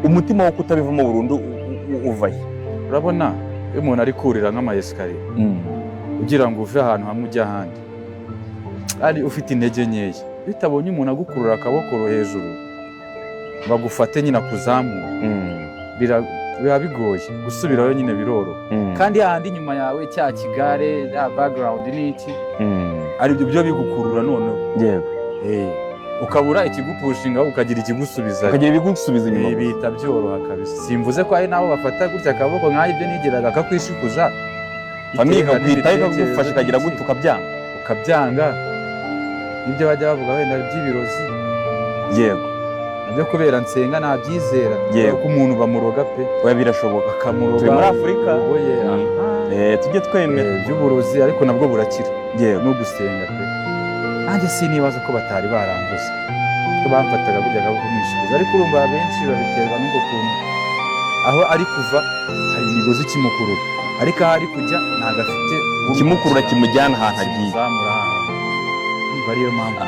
Umutima wo kutabivamo burundu uvahe? Urabona iyo umuntu ari kurira nk'ama escalier ugira ngo uve ahantu hamwe ujya ahandi, ari ufite intege nkeya, iyo utabonye umuntu agukurura akaboko hejuru bagufate nyine akuzamura, biba bigoye gusubirayo nyine, biroroha. Kandi hahandi inyuma yawe cya kigare ya background ni iki, aribyo byo bigukurura noneho. Ukabura ikigupushinga, ukagira ikigusubizayo. Ukagira ibigusubiza inyuma. Bihita byoroha kabisa. Simvuze ko hari n'abo bafata gutya akaboko nk'aho ibyo nigeraga akakwishikuza. Famille Bitewe ikakwitaho, n'imitekerereze ikagufasha, ikagira n'iki. gute, ukabyanga. Ukabyanga. Ibyo bajya bavuga wenda by'ibirozi, nabyo kubera nsenga nabyizera. Ko umuntu bamuroga pe. Oya, birashoboka. Bakamuroga. Turi muri Afurika. Oye, aha. Tujye twemera. By'uburozi ariko nabwo burakira. No gusenga pe. Nanjye sinibaza ko batari baranduza, ko bamfataga burya akaboko mwishikuza, ariko urumva benshi babiterwa n'ubwo kuntu aho ari kuva hari imigozi ikimukurura, ariko aho ari kujya ntabwo afite Ikimukurura kimujyana ahantu agiye. Kimuzamura ahantu. Urumva ariyo mpamvu.